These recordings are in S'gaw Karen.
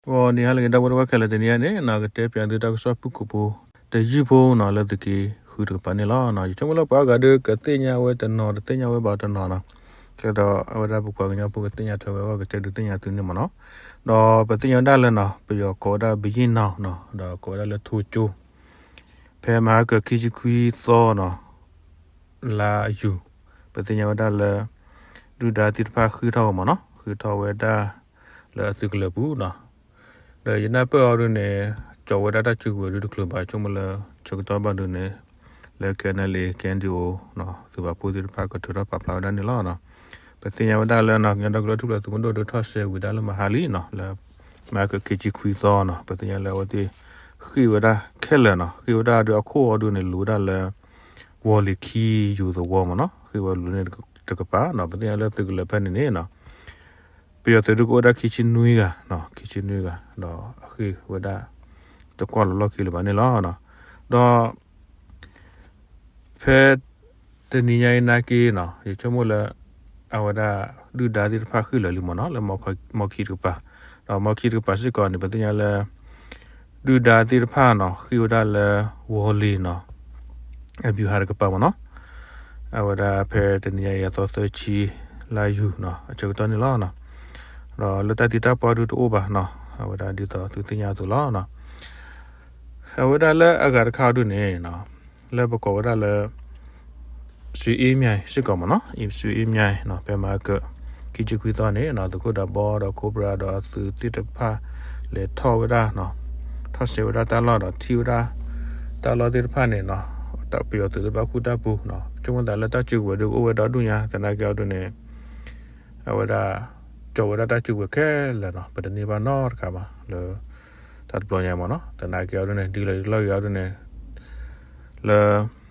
ဂီၤနံၤဟါလၢအဂ့ၤ ဒီပုၢ်ဝဲၢ်ခဲလၢာ်, တနံၤအံၤန့ၣ် ကတဲပၠးသုတၢ်ကစီၣ်ဖုၣ်ကိာ်ဖိ တယုၢ်ဖိနီၤ လၢသုးက့ဃုတကပၤန့ၣ်လီၤ. ယဆိကမိၣ်လၢပှၤအါဂၤဒီး ကသ့ၣ်ညါဝဲတနီၤ တသ့ၣ်ညါဝဲဘၣ်တနီၤနီၤ, ကဲဒီးအဝဲဒၣ်ပပှၤကညီဖိကသ့ၣ်ညါထွဲဝဲအဂီၢ် ကတဲဒုးသ့ၣ်ညါသုန့ၣ်မ့ၢ်နီၤ. ဒီးပသ့ၣ်ညါဝဲဒၣ်လၢနီၤ ပယီၤကိးဝဲဒၣ်ဘယံၣ်နီၤနီၤ ဒီးကိးဝဲဒၣ်လၢထိကၠိ ဖဲမဟါကခံဆံခွံသီနီၤ လါယူၤ, ပသ့ၣ်ညါဝဲဒၣ်လၢ ဒုၣ်ဒါသ့ၣ်တဖၣ်ဃ့ၢ်ထီၣ်ဝဲမ့ၢ်နီၤ, ဃ့ၢ်ထီၣ်ဝဲဒၣ် လၢအသုးကလၢၤပူၤနီၤ. ဒီးယနၢ်ပၢၢ်အီၤဒုန့ၣ် ကၠီၤဝဲဒၣ်တၢ်စုကဝဲၤဒုတချုးဘၣ် ဆိကမိၣ်လၢ ဆၢကတီၢ်ဘၣ်ဒုန့ၣ် လၢ KNLA KNDO သုးပာ်ဖှိၣ်သ့ၣ်တဖၣ်ကထုးထီၣ်ပာ်ဖျါဝဲဒၣ်န့ၣ်လီၤ. ပသ့ၣ်ညါဝဲဒၣ်လၢနီၤ ကညီဒီကလုာ်ထူၣ်ဖျဲးသုးမုၢ်ဒိၣ်ဒုးထီၣ်စဲဝံၤဒၣ်လၢမဟါလံနီၤ လၢ မဟါကခံဆံခွံသီနီၤ, ပသ့ၣ်ညါလၢအဝဲသ့ၣ်ဃ့ၢ်ဝဲဒၣ်ခဲလၢာ်နီၤ, ဃ့ၢ်ဝဲဒၣ်ဒုအခိၣ်အီၤဒုန့ၣ် လိၤဝဲဒၣ်လၢ ဝီၤလ့ၤခံယိၤသဝီမ့ၢ်နီၤ, ဃ့ၢ်ဝဲလိၤန့ၣ်တကပၤနီၤ. ပသ့ၣ်ညါလၢသုးကလၢၤဖဲန့ၣ်န့ၣ်နီၤ ပယီၤသုးဒုကအိၣ်ဝဲဒၣ်ခံဆံနွံဂၤနီၤ, ခံဆံနွံဂၤ, ဒီးအဃ့ၢ်ဝဲဒၣ် တကွၢ်လီၤလီၢ်ခံလၢၤဘၣ်န့ၣ်လီၤ. ဒီး ဖဲတနံၤညါအံၤနာ်က့နီၤ ယဆိကမိၣ်လၢ အဝဲဒၣ် ဒုၣ်ဒါသ့ၣ်တဖၣ်ဃ့ၢ်လၢာ်လံမ့ၢ်နီၤ လၢ မီခံတကပၤ, ဒီးမီခံတကပၤစ့ၢ်ကီးန့ၣ် ပသ့ၣ်ညါလၢ ဒုၣ်ဒါသ့ၣ်တဖၣ်နီၤ ဃ့ၢ်ဝဲဒၣ်လၢ ဝီၤလ့ၤနီၤ အဗျူဟာတကပၤမ့ၢ်နီၤ, အဝဲဒၣ်ဖဲတနံၤညါအံၤအသီသၢဆံ လါယူၤနီၤ အဆၢကတီၢ်န့ၣ်လီၤ. ဒီးလၢတၢ်သံတၢ်ပှၢ်ဒုတအိၣ်ဘၣ်နီၤ, အဝဲဒၣ်ဒ်သိးသုသ့ၣ်ညါအသိးလီၤ. အဝဲဒၣ်လၢအဂၤတခါအီၤဒုန့ၣ်နီၤ လၢပကိးဝဲဒၣ်လၢ စွ့အ့မၠဲၤစ့ၢ်ကီးမ့ၢ်နီၤ, စွ့အ့မၠဲၤနီၤ ဖဲမဟါက ခံဆံခွံသီန့ၣ်နီၤ သုးခိၣ်ဒးဘီဒီး Cobra ဒီးအသုးသ့ၣ်တဖၣ် လဲၤထီၣ်ဝဲဒၣ်နီၤ, ထီၣ်စဲဝဲဒၣ်တၢ်လီၢ်ဒီးထံၣ်ဝဲဒၣ် တၢ်လီၢ်သ့ၣ်တဖၣ်န့ၣ်နီၤ, ပယီၤသုးသ့ၣ်တဖၣ်ဃုတၢ်ပူၤနီၤ, ဆိကမိၣ်သးလၢတၢ်စုကဝဲၤဒုကအိၣ်ဝဲဒီဒူၣ်ညါ သနာ်က့အီၤဒုန့ၣ် အဝဲဒၣ် ကၠီၤဝဲဒၣ်တၢ်စုကဝဲၤခဲလၢာ်နီၤ, ပတန့ၢ်ဘၣ်နီတခါဘၣ်လၢ တၢ်တဘျီညါမ့ၢ်နီၤ, သနာ်က့အီၤဒုန့ၣ် ဒ်လဲၣ်ဒ်လဲၣ်ဂ့ၤအီၤဒုန့ၣ် လၢ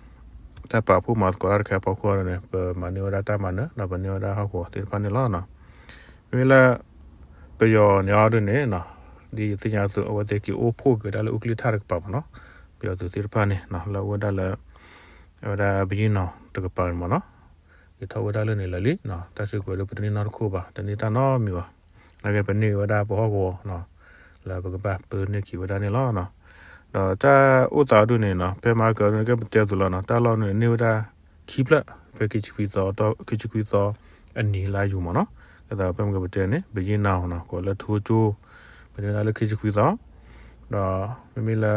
တၢ်ပာ်ဖှိၣ်မၤသကိးတၢ်တခါအဖီခိၣ်အီၤဒုန့ၣ် ပမၤန့ၢ်ဝဲဒၣ်တၢ်မၤနၢၤ ဒီးပန့ၢ်ဝဲဒၣ်ဟီၣ်ကဝီၤသ့ၣ်တဖၣ်န့ၣ်လီၤ. မ့မ့ၢ်လၢ ပယီၤန့ၣ်အီၤဒုန့ၣ်နီၤ, ဒ်ယသ့ၣ်ညါအသိး အဝဲသ့ၣ်က့ၤအိၣ်ဖှိၣ်က့ၤဝဲဒၣ်လၢအူကျံၣ်ထၣ်တကပၤမ့ၢ်နီၤ, ပယီၤသုးသ့ၣ်တဖၣ်န့ၣ် လၢအအိၣ်ဝဲဒၣ်လၢ အဝဲဒၣ်ဘယံၣ်နီၤတကပၤန့ၣ်မ့ၢ်နီၤ, က့ၤထီၣ်ဝဲဒၣ်လၢန့ၣ်လၢာ်လံ, တၢ်စုကဝဲၤဒုပတန့ၢ်နီတခိၣ်ဘၣ်, တန့ၢ်တၢ်နီတမံၤဘၣ်, နာ်က့ပန့ၢ်က့ၤဝဲဒၣ်ပဟီၣ်ကဝီၤ လၢပကဘၣ်ပၢန့ၢ်က့ၤဝဲဒၣ်န့ၣ်လီၤ. ဒီးတၢ်အိၣ်သးအီၤဒုန့ၣ်နီၤ ဖဲမဟါကဒုန့ၣ် ကဲပတဲအသိးလီၤနီၤ, တၢ်လီၢ်န့ၣ်န့ၢ်ဝဲဒၣ်ခံဖျၢၣ် ဖဲခံဆံခွံသီ ခံဆံခွံသီအနံၤလါယူၤမ့ၢ်နီၤ, ဒ်သိးဖဲမ့ၢ်ကပတဲန့ၣ် ဘယံၣ်နီၤနီၤ ကိးလၢထိကၠိ ပန့ၢ်ဝဲဒၣ်လၢခံဆံခွံသီ, ဒီးမ့မ့ၢ်လၢ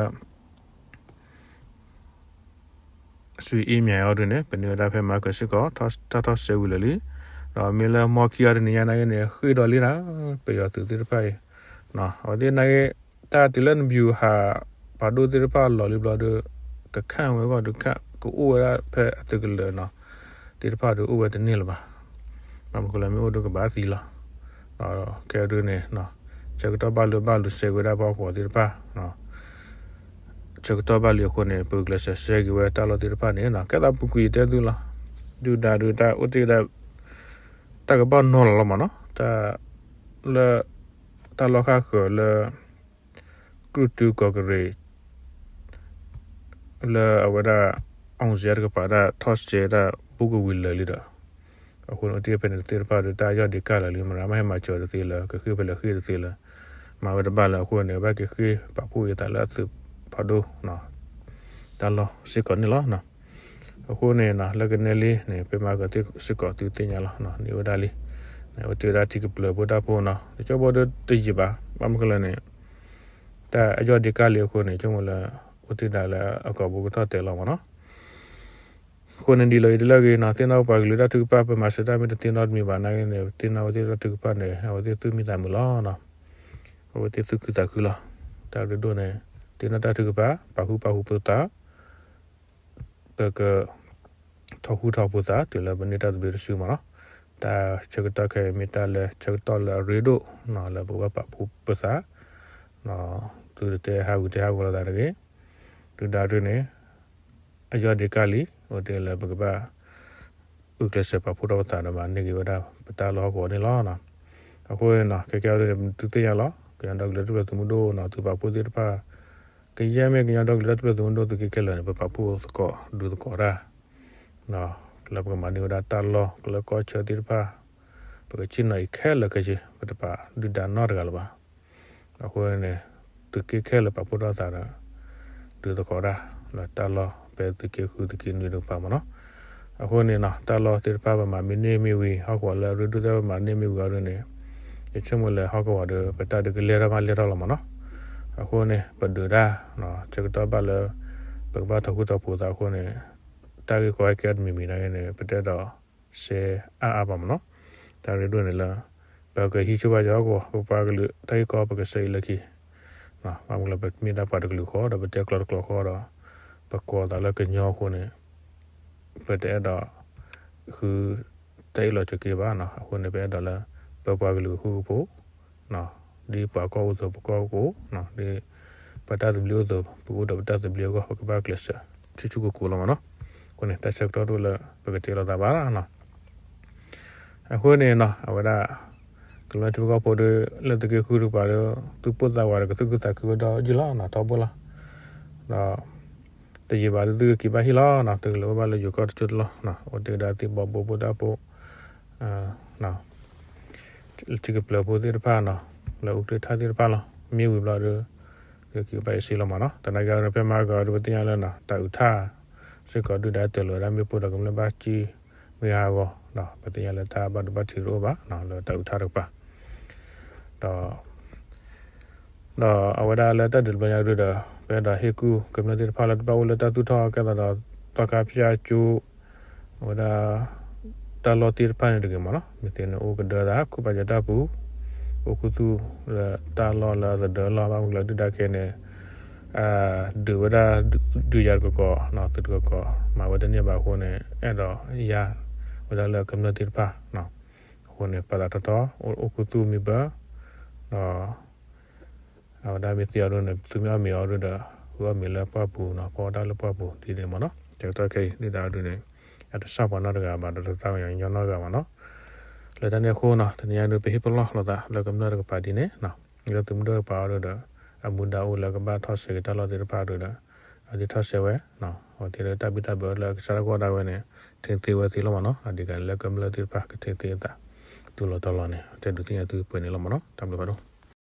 စွ့အ့မၠဲၤအီၤဒုန့ၣ် ပန့ၢ်ဝဲဒၣ်ဖဲမဟါကစ့ၢ်ကီး တၢ်ထီၣ်စဲဝံၤလၢာ်လံ, ဒီးမ့ၢ်လၢမီခံအီၤတနံၤညါနာ်က့န့ၣ် ဃ့ၢ်ဒီးလံနီၤ, ပယီၤသုးသ့ၣ်တဖၣ်အံၤ အဝဲသ့ၣ်နာ်က့ တၢ်တုၤလၢနဗျူဟာ ပှၤဒိၣ်သ့ၣ်တဖၣ်လီၤလံဘျီဒီး ကခန့်ဝဲအဂီၢ်ဒီး ကအိၣ်ဝဲဒၣ်ဖဲအသုးကလၢၤနီၤ သ့ၣ်တဖၣ်ဒီးအိၣ်ဝဲတန့ၢ်လၢၤဘၣ်, ဘၣ်မနုၤလဲၣ်မ့ၢ်အိၣ်ဒီးကဘၣ်သံလီၤ, ခဲအံၤဒုန့ၣ် ဆၢကတီၢ်ဘၣ်လၢဘၣ်လူၤစဲဝဲဒၣ်ပှၤဟီၣ်ကဝီၤသ့ၣ်တဖၣ် ဆၢကတီၢ်ဘၣ်လံအဃိန့ၣ် ပဂုာ်ကျဲးစၢးစဲက့ၤဝဲတၢ်လီၢ်သ့ၣ်တဖၣ်န့ၣ်နီၤ, ကဲသးပူၤကွံာ်ယတဲသုလီၤ, ဒုၣ်ဒါဒုးတၢ်အိၣ်တ့ၢ်ဒၣ် တၢ်ကဘၣ်နီၤလီၤလီၤမးနီၤ, တၢ်လၢ တၢ်လီၢ်ဃၣ်ဃၢၤလၢ ကြုၢ်တုကီၢ်ကရ့ၣ် လၢအဝဲဒၣ် အောင်ဇေယျတကပၤဒၣ်ထီၣ်စဲဒၣ်ဘူးကဝံၤလၢာ်လံဒီး အဃိန့ၣ် အိၣ်တ့ၢ်ဖဲန့ၣ်တသ့ၣ်တဖၣ်ဒီး တၢ်ယီၢ်ဒံးကၢ်လၢာ်လံ မရၤမဟဲမၤစၢၤတသ့လၢၤ ကဃ့ၢ်ဖဲလဲၣ်ဃ့ၢ်တသ့လၢၤ မၤဝဲတဘၣ်လၢၤအဃိန့ၣ် ဘၣ်က့ၤဃ့ၢ်ပာ်ဖှိၣ်အသးလၢအသုးဖးဒိၣ် တၢ်လီၢ်စ့ၢ်ကီးန့ၣ်လီၤ. အဃိန့ၣ် လၢကနဲလံန့ၣ် ဖဲမဟါကသ့ၣ်စ့ၢ်ကီးသုသ့ၣ်ညါလီၤ န့ၢ်ဝဲဒၣ်လံ အိၣ်တ့ၢ်ဝဲဒၣ်ထံကပျၢၤဖိတၢ်ဖိနီၤ တကၠိဖိဒီးတယံာ်ဘၣ် ဘၣ်မနုၤလဲၣ်န့ၣ် တၢ်အယီၢ်ဒံးကၢ်လံအဃိန့ၣ် ဆိကမိၣ်လၢ အိၣ်တ့ၢ်ဒၣ်လၢအကိာ်ပူၤကထီၣ်တဲာ်လီၤမးနီၤ အဃိန့ၣ်ဒ်လဲၣ်ဂ့ၤဒ်လဲၣ်ဂ့ၤနီၤ သ့ၣ်နီၣ်ပှၤကလုာ်တၢ်ထုကဖၣ် ပမၤစၢၤတၢ်မ့ၢ်တသ့နီတမံၤဘၣ်နာ်က့န့ၣ် သ့ၣ်နီၣ်အဝဲသ့ၣ်တၢ်ထုကဖၣ်န့ၣ် အဝဲသ့ၣ်သူၣ်မံသးမုာ်လီၤ အဝဲသ့ၣ်သူၣ်ခုသးခုလီၤ တၢ်ရ့ဒိၣ်န့ၣ် သ့ၣ်နီၣ်တၢ်ထုကဖၣ် ပာ်ဃုာ်ပာ်ဃုာ်ပသး ပက ထီၣ်ဃူထီၣ်ဖိသး တုၤလၢပန့ၢ်တၢ်သဘျ့တစုမးနီၤ, တၢ်ဆၢကတီၢ်ခဲအံၤမ့ၢ်တၢ်လၢဆၢကတီၢ်လၢအရ့ဒိၣ်နီၤ လၢပကဘၣ်ပာ်ဖှိၣ်ပသး, သုတတဲဟးဂူာ်တဲဟးဂီၤလိာ်သးတဂ့ၤ, ဒုၣ်ဒါဒုန့ၣ် အယီၢ်ဒ့ကၢ်လံ, အိၣ်တ့ၢ်လၢပကဘၣ် ဂုာ်ကျဲးစၢးပာ်ဖှိၣ်ထီၣ်ပသးဒီးမၤန့ၢ်က့ၤဝဲဒၣ် ပတၢ်လီၢ်ဟီၣ်ကဝီၤန့ၣ်လီၤ. အဃိန့ၣ်နီၤ ခဲကဲအံၤဒုန့ၣ် သုသ့ၣ်ညါလီၤ, ကညီဒီကလုာ်တၢ်ထူၣ်ဖျဲးသုးမုၢ်ဒိၣ်နီၤ သုးပာ်ဖှိၣ်သ့ၣ်တဖၣ် ကယဲၢ်မ့ၢ်ကညီဒီကလုာ်တၢ်ထူၣ်ဖျဲးသုးမုၢ်ဒိၣ်သုးက့ခဲလၢာ်န့ၣ် ပပာ်ဖှိၣ်သကိးဒုးသကိးတၢ် လၢပကမၤန့ၢ်ဝဲဒၣ်တၢ်လီၢ်လၢကီၢ်ဆၢသ့ၣ်တဖၣ်, ပကဆ့ၣ်နီၤအံၤခဲလၢာ်ခဲဆ့ ပတပာ်ဒုၣ်ဒါနီတဂၤလၢၤဘၣ်. အဃိန့ၣ် သုးက့ခဲလၢာ်ပာ်ဖှိၣ်ထီၣ်သးဒီး ဒုးသကိးတၢ်လၢတၢ်လီၢ်ဖဲသုးက့ဃုသုးက့နွံတကပၤမ့ၢ်နီၤ. အဃိန့ၣ်နီၤ တၢ်လီၢ်သ့ၣ်တဖၣ်ပမၤမ့ၢ်န့ၢ်မ့ၢ်ဝံၤ ဟီၣ်ကဝီၤလၢအရ့ဒိၣ်သ့ၣ်တဖၣ်ပမၤန့ၢ်မ့ၢ်ဝံၤအီၤဒ်န့ၣ် ယဆိကမိၣ်လၢဟီၣ်ကဝီၤဒီး ပတၢ်ဒုးကလဲၤထီၣ်မးလဲၤထီၣ်လီၤမ့ၢ်နီၤ. အဃိန့ၣ် ပဒုးတၢ် ဆၢကတီၢ်ဘၣ်လၢ ပကဘၣ်ထီၣ်ဃူထီၣ်ဖိးသးအဃိန့ၣ် တၢ်ဂ့ၢ်ကီဟဲကဲထီၣ်တမံၤမံၤနာ်က့န့ၣ် ပတအဲၣ်ဒိး စဲအါအါဘၣ်မ့ၢ်နီၤ. တၢ်ရ့ဒိၣ်န့ၣ်လၢ ပကဟံးဆိဘၣ်ယဟီၣ်ကဝီၤ ပပှၤကလုာ်တၢ်ဂ့ၢ်ကီပကစဲအံၤလၢခံ, ဘၣ်မနုၤလၢပမ့ၢ်ဒၣ်ပှၤတကလုာ်ဃီ ဒီးပတဲကျိာ်တကျိာ်ဃီဒီး ပကိးသးလၢကညီအဃိန့ၣ် ပတအဲၣ်ဒိး ဃု တၢ်အ့ၣ်လိာ်ဆိးက့ဘၣ်နီၤ. အဃိန့ၣ် ပအဲၣ်ဒိးလၢ ပပှၤကလုာ်ကဃူကဖိး ဒ်ပှၤကီၢ်အိၣ်အသိး ပကီၢ်ကအိၣ်, ဒ်ပတၢ်သဘျ့အိၣ်အသိး ပကအိၣ်ဒီးပတၢ်သဘျ့အဂီၢ် ပကဘၣ်ကျဲးစၢး ဆူၣ်ဆူၣ်ကိၢ်ကိၢ်လီၤမ့ၢ်နီၤ. အဃိန့ၣ် တၢ်ဆၢကတီၢ်တအိၣ်လၢ ပကတဲလိာ်သးဘၣ်နီၤ. အဃိန့ၣ်နီၤ အဝဲဒၣ် ကမျၢၢ်ထံဖိကီၢ်ဖိဒီး လၢသုးက့ဃုတကပၤဒီး သုပိာ်သးဝးဒီး ကသူၣ်ခုသးခုဝဲဒီးယုၢ်လီၤနီၤ ထီဘိလီၤ. ဒီး တယံာ်ဘၣ်ဒီး သုကက့ၤဘၣ်ဟ့ၣ်လီၤနီၤ, သုကလဲၤအိၣ်ဘၣ်လၢယိၤကီၢ်တကၠိတလီၢ်, အိၣ်တ့ၢ်ဝဲဒၣ်သ့ၣ်ဘီဘိဖိတၢ်ဖိ ထံကပျၢၤဖိသ့ၣ်တဖၣ်နီၤ, လၢအူးကြ့ၢ်ထၣ်သ့ၣ်တဖၣ်လီၤ. မ့ၢ်ဝံၤဘျီဒီး သုကက့ၤဘၣ်ယစ့လီၤမ့ၢ်နီၤ. သနာ်က့ဒီး ဖဲမဟါဂီၤဒီး ပသ့ၣ်ညါလၢနီၤ တၢ်အုးထၣ် စ့ၢ်ကီးဒုၣ်ဒါတၢၤလီၤဝဲဒၣ်မ့ၣ်ပိၢ်ဒီးကမျၢၢ်ဘၣ်စံၣ်မ့ၢ်ဟါဂီၤ, ဒီးပသ့ၣ်ညါလၢတၢ်ဘၣ်ဒိဘၣ်ထံးတအိၣ်ဘၣ်နီၤ လၢတၢ်အုးထၣ်တကပၤ ဒီး ဒီးအဝဲဒၣ်လၢတၢ်ဒုးတဘျီညါဒုဒီး ပအဲၣ်ဒိးဟ့ၣ်ကူၣ်ကမျၢၢ်သ့ၣ်တဖၣ်လၢတဘၣ်အိၣ်လၢတၢ်သူၣ်ထီၣ်ကဲသးဒီး သီခါဖၠၣ်ကၠိ အဝဲဒၣ် တၢ်လီၢ်သ့ၣ်တဖၣ်န့ၣ်တဂ့ၤမ့ၢ်နီၤ, မ့ၢ်သ့န့ၣ်အိၣ်ကဒၢသး ခိၣ်ပာ်စၢၤတၢ်ပူၤ အိၣ်ခူသူၣ်လၢတၢ်လီၢ်လၢအသဒၢလီၢ် ဘၣ်မနုၤလၢဒုၣ်ဒါခဲအံၤန့ၣ် ဒုးဝဲဒၣ်ဒုးယၤတကကိး သုးတကကိး မၤဝဲတန့ၢ်ဘၣ်အဃိန့ၣ် အဲၣ်ဒိးယၤဝဲဒၣ်လၢကမျၢၢ်သ့ၣ်တဖၣ် အဃိန့ၣ် ပာ်သးထီထီ အိၣ်ခူသူၣ်မံဘၢ ဒီး အဝဲဒၣ်မ့ၢ်သံအီၤဒ်န့ၣ် သုမ့ၢ်အီၣ်မ့ၤအီၤဒ်ဒီး ဃုအီၣ်မ့ၤလၢပှၢ်ပူၤနီၤ, ဖီအီၣ်တၢ်လၢပှၢ်ပူၤဒ်န့ၣ်မ့ၢ်နီၤ. တကတီၢ်ခဲအံၤ ဒုၣ်ဒါအီၤဒ်န့ၣ် အတဆၣ်ပှၤနီတဂၤဘၣ်ဒီး တသၣ်ကညီညီနီတဂၤဘၣ်နီၤ. လၢတၢ်န့ၣ်အဃိနီၤ တနံၤအံၤဒုး ပဟ့ၣ်ပလီၢ်လိာ်သးလၢကမျၢၢ်တကပၤဒ်န့ၣ် လၢသုးမုၢ်ဒိၣ်တကပၤအီၤဒ်ဒီး အမူဒါအိၣ်လၢကဘၣ်ထီၣ်ဆဲးက့ၤတၢ်လီၢ်သ့ၣ်တဖၣ်ဒ်ဒီး အဒုးထီၣ်ဆဲးဝဲ အဝဲသ့ၣ်လၢတၢ်ဘံၣ်တၢ်ဘၢလၢအကစၢ်တၢ်ကီတၢ်ဝဲန့ၣ် ထံၣ်သ့ဝဲသ့လီၤမ့ၢ်နီၤ. အဒ်ကန့ၣ်လၢကမျၢၢ်သ့ၣ်တဖၣ်ကထံၣ်သ့အသး တုၤလီၤတီၤလီၤန့ၣ် တဲဒုးသ့ၣ်ညါသုပှဲၤန့ၣ်လီၤမ့ၢ်နီၤ. တၢ်ဘျုးဖးဒိၣ်.